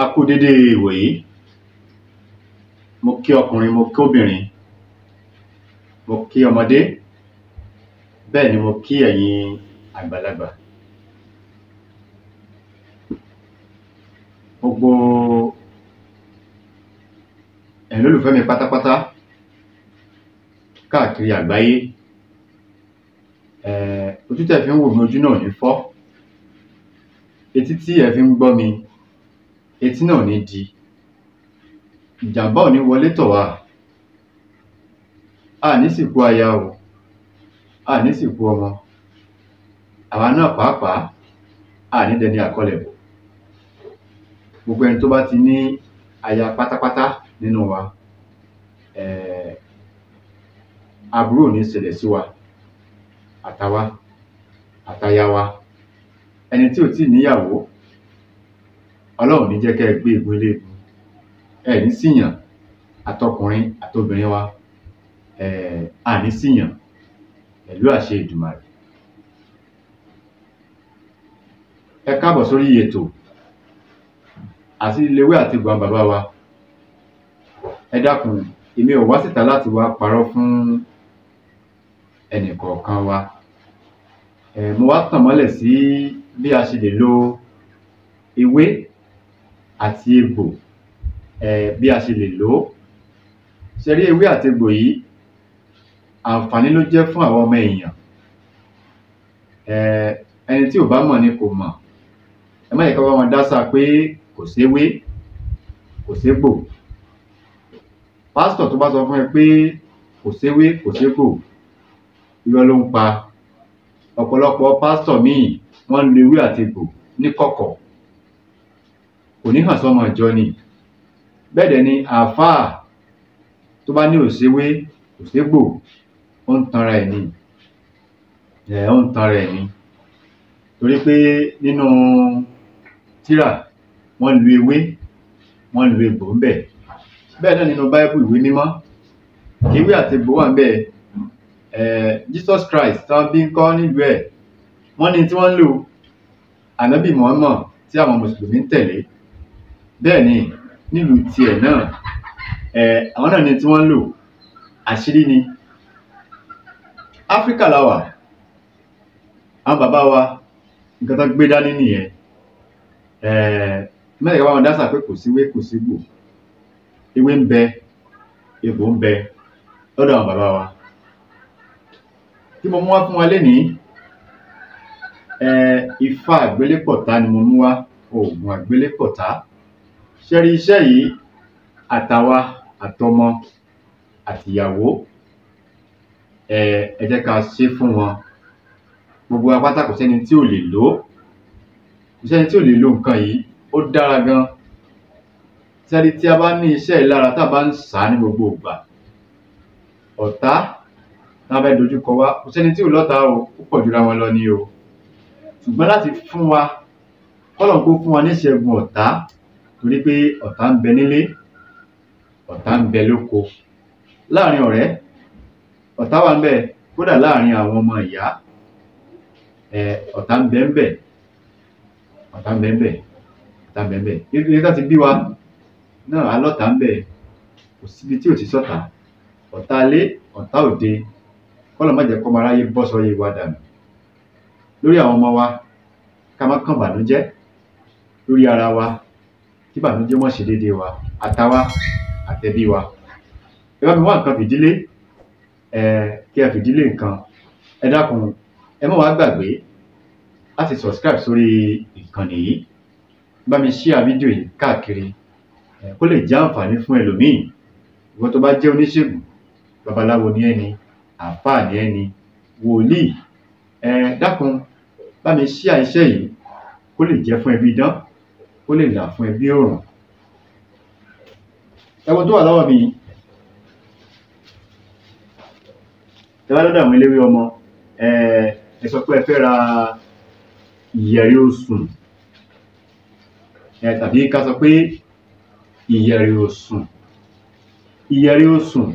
A kú dédé ìwòyí. Mo kí ọkùnrin, mo kí obìnrin, mo kí ọmọdé, bẹ́ẹ̀ ni mo kí ẹ̀yin àgbàlagbà. Gbogbo ẹ̀yin olólùfẹ́ mi pátápátá káàkiri àgbáyé, ojú tẹ́ fi ń wò mí, ojú náà ò ní fọ́, etí tí ẹ fi ń gbọ́ mi, etí náà ò ní di, ìjàmbá ò ní wọlé tọ̀ wá, a ní sìnkú aya o, a ní sìnkú ọmọ, àwa náà pàápàá a ní dẹni àkọlẹ̀bò. Gbogbo ẹni tó bá ti ní aya pátápátá nínú wa, aburú ò ní ṣẹlẹ̀ sí wa, àtàwa àtaya wa. Ẹni tí ò tíì níyàwó, Ọlọ́run ò ní jẹ́ kẹ́ ẹ gbé egun eléegun, ẹ ní ṣìyàn, àtọkùnrin àtobìnrin wa, a ní ṣìyàn pẹ̀lú àṣẹ Èdùmàrè. Ẹ káàbọ̀ sórí ètò Àṣírí Lewé àti Egbò àwọn bàbá wa. Ẹ dákun, èmi ò wá síta láti wá parọ́ fún ẹnìkọ̀ọ̀kan wa. Mo wá tàn mọ́lẹ̀ sí bí a ṣe lè lo ewé àti egbò, bí a ṣe lè lò ó. Ṣẹ rí ewé àti egbò yìí, àǹfààní ló jẹ́ fún àwa ọmọ èèyàn. Ẹni tí ò bá mọ̀ ni kò mọ̀. Ẹ má jẹ́ ká bá wọn dásà pé kò séwé, kò ségbò. Pásítọ̀ tó bá sọ fún ẹ pé kò séwé, kò ségbò, irọ́ ló ń pa. Ọ̀pọ̀lọpọ̀ pásítọ̀ míì wọ́n ń lo ewé àti egbò níkọ̀kọ̀, kò ní hàn sọ́mọ ìjọ ni. Bẹ́ẹ̀ dẹ̀ ni àáfàá tó bá ní ò séwé, kò ségbò, ó ń tanra ẹ̀ ni, ó ń tanra ẹ̀ ni. Torí pé nínú tírà wọ́n lo ewé, wọ́n lo egbò ńbẹ̀. Bẹ́ẹ̀ náà nínú Báíbù, ìwé mímọ́, ewé àti egbò wà ńbẹ̀. Jesus Christ tán bí ńkọ́ nílùú ẹ̀, wọ́n ní tí wọ́n ń lò. Ànábì Mùhámà tí àwọn mùsùlùmí ń tẹ̀lé, bẹ́ẹ̀ ni nílùú tiẹ̀ náà, àwọn náà ní tí wọ́n ń lò. Àṣírí ni. Áfríkà la wà, àwọn bàbá wa nǹkan tán gbé dání nìyẹn. Má jẹ́ ká bá wọn dásà pé kò síwé, kò ségbò. Ewé ń bẹ, egbò ń bẹ lọ́dọ̀ àwọn bàbá wa. Kí mo mú wá fún wa lénìí? Ifá àgbélépọ̀tá ni mo mú wá, oògùn àgbélépọ̀tá. Ṣẹ rí iṣẹ́ yìí, àtàwa àtọmọ àtìyàwó, ẹ jẹ́ ká ṣé fún wọn. Gbogbo wa pátá, kò sẹ́ni tí ò lè lò ó, kò sẹ́ni tí ò lè lo nǹkan yìí, ó dára gan. Ṣẹ rí tí a bá ní iṣẹ́ yìí lára, tá bá ń sà á ní gbogbo ìgbà, ọ̀tá tá fẹ́ dojú kọ wá, kò sẹ́ni tí ò lọ́tàá o, ó pọ̀ jura wọn lọ ni o. Ṣùgbọ́n láti fún wa, k'Ọlọ́run kó fún wa ní ìṣẹ́gun ọ̀tá, torí pé ọ̀tá ń bẹ nílé, ọ̀tá ń bẹ lóko. Láàrin ọ̀rẹ́, ọ̀tá wà ńbẹ̀, kódà láàrin àwọn ọmọ ìyá, ọ̀tá ń bẹ ńbẹ̀, ọ̀tá ń bẹ ńbẹ̀, ọ̀tá ń bẹ ńbẹ̀. Ibi tán ti bí wa náà, a lọ́tàá ńbẹ̀, kò síbi tí ò ti sọ́tàá. Ọ̀tá ilé, ọ̀tá òde, k'Ọlọ́run má jẹ́ kọ́mọ aráyé bọ́ sórí wa dànù. Lórí àwọn ọmọ wa, ká má kàn bànújẹ́, lórí ara wa, kí ìbànújẹ́ má ṣe déédé wa, àtàwa àtẹbí wa. Ẹ bá mi wá nǹkan fìdílé, kí ẹ fìdílé nǹkan. Ẹ dákun, ẹ má wá gbàgbé láti subscribe sórí ìkànnì yìí. Bá mi share fídíò yìí káàkiri, kó lè jẹ́ àǹfààní fún ẹlòmíì. Ìwọ tó bá jẹ́ oníṣègùn, babaláwo ni ẹ́ ni, àáfàá ni ẹ́ ni, wòlíì, dákun, bá mi share iṣẹ́ yìí kó lè jẹ́ fún ẹbí idán, kó lè là fún ẹbí òrùn. Ẹ wo ohun tó wà lọ́wọ́ mi yìí. Tẹ bá dọ́dọ̀ àwọn eléwé ọmọ, ẹ sọ pé ẹ fẹ́ ra ìyẹ̀rì osùn, tàbí ká sọ pé ìyẹ̀rì osùn, ìyẹ̀rì osùn,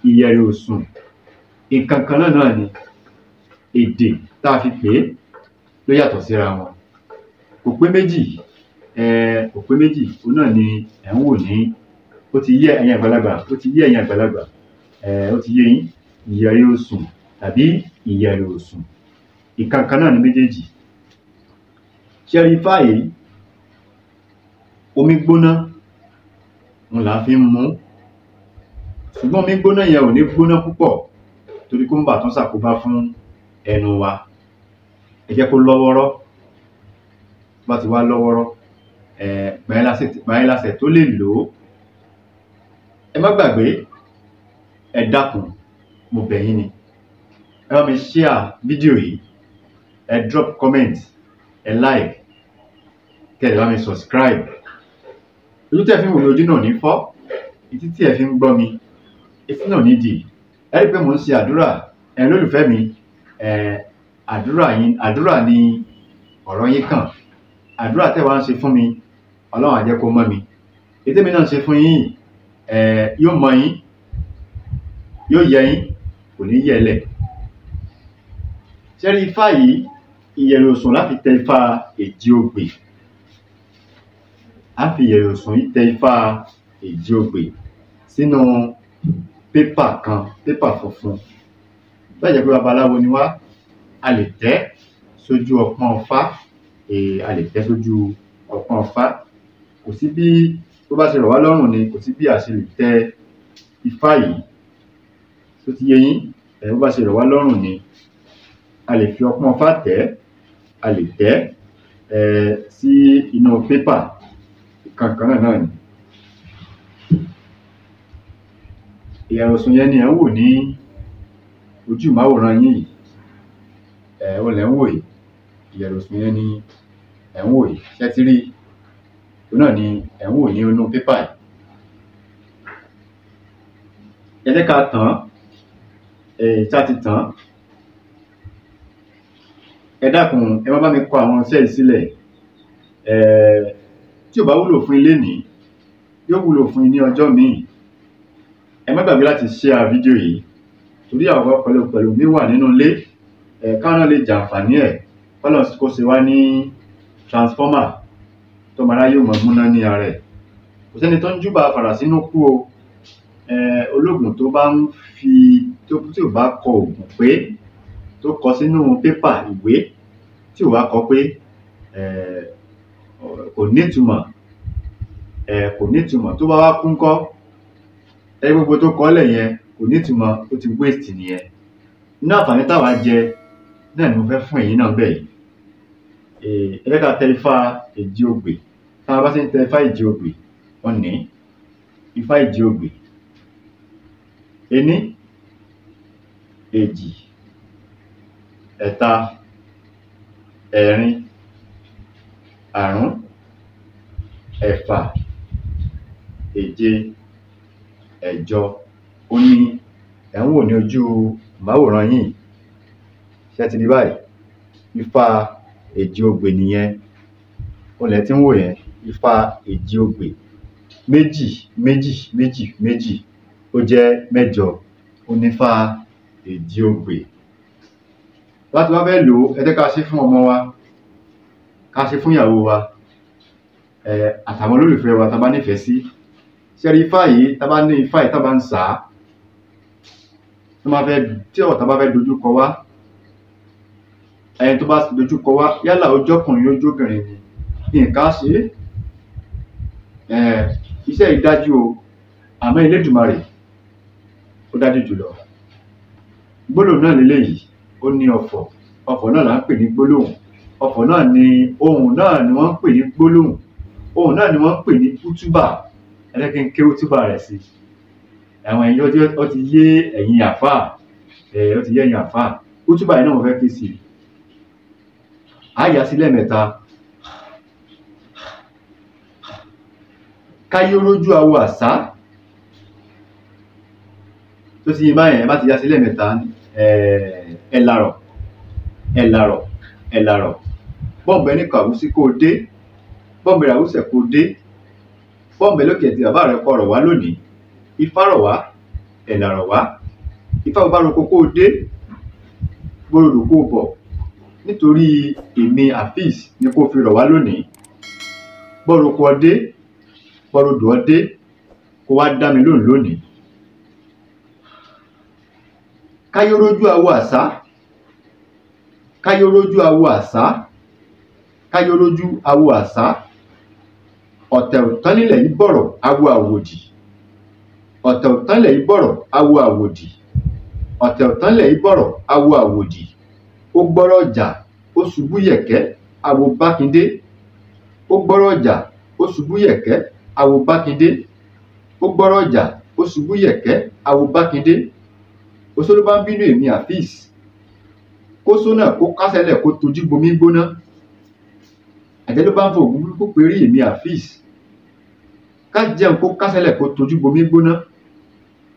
ìyẹ̀rì osùn, nǹkan kan náà náà ni. Èdè tá a fi pè é ló yàtọ̀ síra wọn. Kò pé méjì, Kò pé méjì, òun náà ni ẹ̀ ń wò ní. Ó ti yé ẹ̀yin àgbàlagbà, ó ti yé ẹ̀yin àgbàlagbà, ó ti yé yín. Ìyẹ̀rì osùn tàbí ìyẹ̀rì òsùn, ìkan kan náà ni méjèèjì. Ṣé ẹ rí ifá yìí, omi gbóná òun là á fi ń mu ún, ṣùgbọ́n omi gbóná yẹn ò ní gbóná púpọ̀ torí kó má bàa tún ṣàkóbá fún ẹnu wa. Ẹ jẹ́ kó lọ́wọ́rọ́. Tó bá ti wá lọ́wọ́rọ́, ìgbà yẹn la ṣẹ̀ tó lè lò ó. Ẹ má gbàgbé, ẹ dákun, mo bẹ̀ yín ni, ẹ bá mi share fídíò yìí, ẹ drop comment, ẹ like, kẹ́ ẹ lè bá mi subscribe. Ojú tẹ́ ẹ fi ń wò mí, ojú náà ò ní fọ́. Etí tí ẹ fi ń gbọ́ mi, etí náà ò ní dì. Ẹ rí i pé mò ń ṣe àdúrà. Ẹ̀yin olólùfẹ́ mi, àdúrà yín, àdúrà ni ọ̀rọ̀ yín kàn. Àdúrà tẹ́ wá ń ṣe fún mi, Ọlọ́run á jẹ́ kó mọ́ mi. Èyí témi náà ń ṣe fún yín, yóò mọ́ yín, yóò yẹ yín, kò ní yẹ̀ lẹ̀. Ṣé rí ifá yìí, ìyẹ̀rì òsùn láti tẹ ifá èjì ogbè. Á fi ìyẹ̀rì òsùn yìí tẹ ifá èjì ogbè sínú pépà kan, pépà funfun. Bẹ́ẹ̀ jẹ́ pé babaláwo ni wá, a lè tẹ́ sójú ọpọ́n ifá, a lè tẹ́ sójú ọpọ́n ifá. Kò sí bí tó bá ṣe rọ̀ wá lọ́rùn ni, kò sí bí a ṣe lè tẹ ifá yìí. Tó ti yé yín, bó bá ṣe rọ̀ wá lọ́rùn ni, a lè fi ọpọ́n ifá tẹ̀ ẹ́, a lè tẹ̀ ẹ́ sí inú pépà, ìkan kan náà náà ni. Ìyẹ̀rì òsùn yẹn ni ẹ̀ ń wò ní ojú ìmáwòrán yín yìí, òun lẹ̀ ń wò yìí. Ìyẹ̀rì òsùn yẹn ni ẹ̀ ń wò yìí. Ṣé ẹ ti rí i? Òun náà ni ẹ̀ ń wò ní inú pépà yìí. Ẹ jẹ́ ká tàn án, tá a ti tàn án. Ẹ dákun, ẹ má bá mi kọ àwọn iṣẹ́ yìí sílẹ̀. Tí ò bá wúlò fún yín lénìí, yóò wúlò fún yín ní ọjọ́ míì. Ẹ má gbàgbé láti share fídíò yìí torí àwọn pẹ̀lú pẹ̀lú mi wà nínú ilé, káwọn náà lè jàǹfààní ẹ̀. Kọ́lọ́run kó ṣe wá ní transformer tọ́mọ aráyé ò mọ̀ múná ní ara ẹ̀. Kò sẹ́ni tó ń júbà fàràsínú kú o. Olóògùn tó bá ń fi tí ò bá kọ òògùn pé, tó kọ sínú pépà ìwé, tí ò wá kọ pé, kò nítumọ̀, kò nítumọ̀. Tó bá wá kú ńkọ́? Gbogbo tó kọ ọ́ lẹ̀ yẹn kò nítumọ̀, ó ti waste nìyẹn. Nínú àǹfààní táwa jẹ náà ni mo fẹ́ fún ẹ̀yin náà ńbẹ̀ yìí. Ẹ jẹ́ ká tẹ ifá èjì ogbè. Tá a bá ṣe ń tẹ ifá èjì ogbè, òun nìí, ifá èjì ogbè. Ení, èjì, ẹ̀ta, ẹ̀rin, àrún, ẹ̀fà, èje, ẹ̀jọ. Òun ni ẹ̀ ń wò ní ojú ìmáwòrán yín yìí. Ṣé ẹ ti rí báyìí? Ifá èjì ogbè nìyẹn. Òun lẹ̀ tí ń wò yẹn, ifá èjì ogbè. Méjì, méjì, méjì, méjì, ó jẹ́ mẹ́jọ. Òun ni ifá èjì ogbè. Bá ti wá fẹ́ lò ó, ẹ jẹ́ ká ṣe fún ọmọ wa, ká ṣe fún ìyàwó wa, àtàwọn olólùfẹ́ wa tá bá nífẹ̀ẹ́ sí. Ṣé ẹ rí ifá yìí, tá bá ní ifá yìí, tá bá ń sà á, tó bá fẹ́, tí ọ̀tá bá fẹ́ dojú kọ wá, ẹni tó bá dojú kọ wá, yálà ó jọ́kùnrin ó jóbìnrin ni, nǹkan á ṣe é. Iṣẹ́ yìí dájú o, àmọ́ Elédùmarè ó dájú jùlọ. Gbólóhùn náà leléyìí, ó ní ọfọ̀. Ọfọ̀ náà là ń pè ní gbólóhùn. Ọfọ̀ náà ni ohùn náà ni wọ́n ń pè ní gbólóhùn. Ohùn náà ni wọ́n ń pè ní kútúbà. Ẹ jẹ́ kí n ké kútúbà rẹ̀ sí. Àwọn ẹ̀yin ó ti yé ẹ̀yin àfáà, ó ti yé ẹ̀yin àfáà. Kútúbà yìí náà mo fẹ́ ké sí i. Á yà sí lẹ́ẹ̀mẹ́ta. Káyé ó rójú awo àsá. Tó ti yé báyẹn, ẹ bá ti yà sí lẹ́ẹ̀mẹ́ta, ẹ làrọ̀, ẹ làrọ̀, ẹ làrọ̀. Bọ́ǹbù ẹni kàwúsí kó o dé, bọ́ǹbù ìràwúsẹ̀ kó o dé, bọ́ǹbù ẹlókè tí bàbá rẹ kọ rọ̀ wá lónìí. Ifá rọ̀ wá, ẹ̀là rọ̀ wá. Ifá bó bá roko kó o dé, bó rodò kó o bọ̀. Nítorí èmi Afeez ni kó fi rọ̀ wá lónìí. Bọ́roko ọdé, bọ́rodò ọdé, kó wá dá mi lóhùn lónìí. Káyórójú awo àsá, káyórójú awo àsá, káyórójú awo àsá, ọ̀tẹ̀ ò tán nílẹ̀ yìí bọ̀rọ̀ awo àwòdì, ọ̀tẹ̀ ò tán nílẹ̀ yìí bọ̀rọ̀ awo àwòdì, ọ̀tẹ̀ ò tán nílẹ̀ yìí bọ̀rọ̀ awo àwòdì, ó gbọ́rọ̀ ọjà, ó ṣubú yẹ̀kẹ́, awo Bákindé, ó gbọ́rọ̀ ọjà, ó ṣubú yẹ̀kẹ́, awo Bákindé, ó gbọ́rọ̀ ọjà, ó ṣubú yẹ̀kẹ́, awo Bákindé. Oṣó ló bá ń bínú èmi Afeez, kóṣó náà kó kásẹ̀lẹ̀ kó tojú bomi gbóná. Àjẹ́ ló bá ń fo ògùn burúkú perí èmi Afeez, ká jẹun kó kásẹ̀lẹ̀ kó tojú bomi gbóná.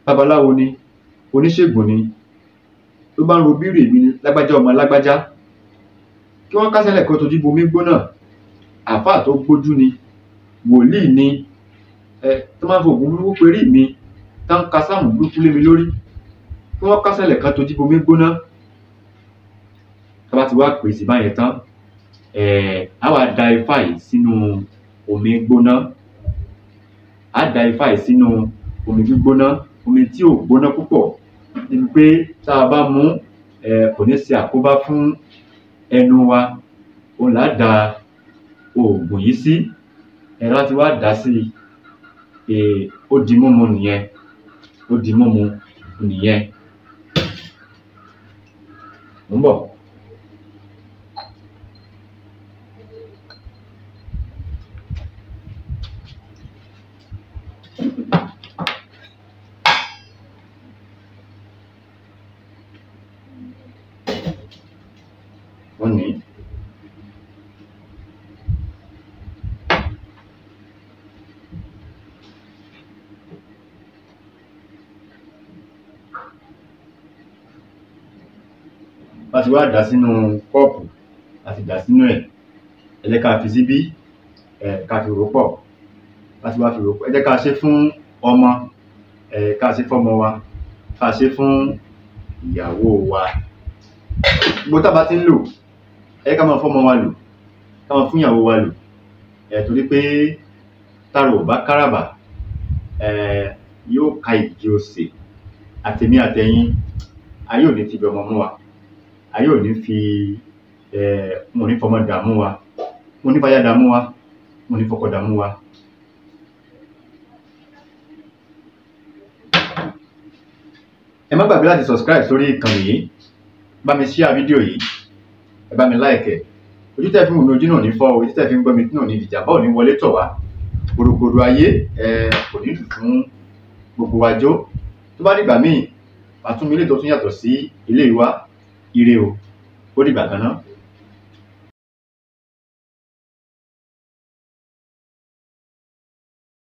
Babaláwo ni, oníṣègùn ni, ló bá ń ro bírò èmi lágbájá ọmọ lágbájá, kí wọ́n kásẹ̀lẹ̀ kó tojú bomi gbóná. Àáfàá tó gbójú ni, wòlíì ni, tó máa ń fo ògùn burúkú perí mi, tá ń ka sáàmù burúkú lé mi lórí, kí wọ́n kásẹ̀lẹ̀ kan tojú bomi gbóná. Tá bá ti wá pèsè báyẹn tán, á wá da ifá yìí sínú omi gbóná, á da ifá yìí sínú omi gbígbóná, omi tí ò gbóná púpọ̀, débi pé tá a bá mú kò ní ṣe àkóbá fún ẹnu wa. Òun là á da oògùn yìí sí. Tá bá ti wá dà á sí i, ó di mímu nìyẹn, ó di mímu nìyẹn. Mò ń bọ̀. Ó ní. Bá ti wá dà sínú kọ́ọ̀pù, a ti dà sínú ẹ̀, ẹ jẹ́ ká fi síbí, ká fi rò pọ̀. Bá ti wá fi rò pọ̀, ẹ jẹ́ ká ṣe fún ọmọ, ká ṣe fọ́mọ wa, ká ṣe fún ìyàwó wa. Gbogbo tá bá ti ń lò, ẹ jẹ́ ká máa fọ́mọ wa lò, ká máa fún ìyàwó wa lò, torí pé tára ò bá káràbà, yóò ka igi osè. Àtèmi àtẹ̀yin, ayé ò ní fi ibi ọmọ mú wa, ayé ò ní fi wọn ò ní fọmọ dààmú wa, wọn ò ní faya dààmú wa, wọn ò ní fọkọ dààmú wa. Ẹ má gbàgbé láti subscribe sórí ìkànnì yìí, bá mi share fídíò yìí, ẹ bá mi like ẹ̀. Ojú tẹ́ fi ń wò mí, ojú náà ò ní fọ́ o, etí tẹ́ fi ń gbọ́ mi, etí náà ò ní di, ìjàmbá ò ní wọlé tọ̀ wá. Gbòrògbòrò ayé kò ní dùn fún gbogbo wa jó. Tó bá dìgbà míì, màá tún mi eléyìí tó tún yàtọ̀ sí eléyìí wá. Ire o, ó dìgbà kan ná.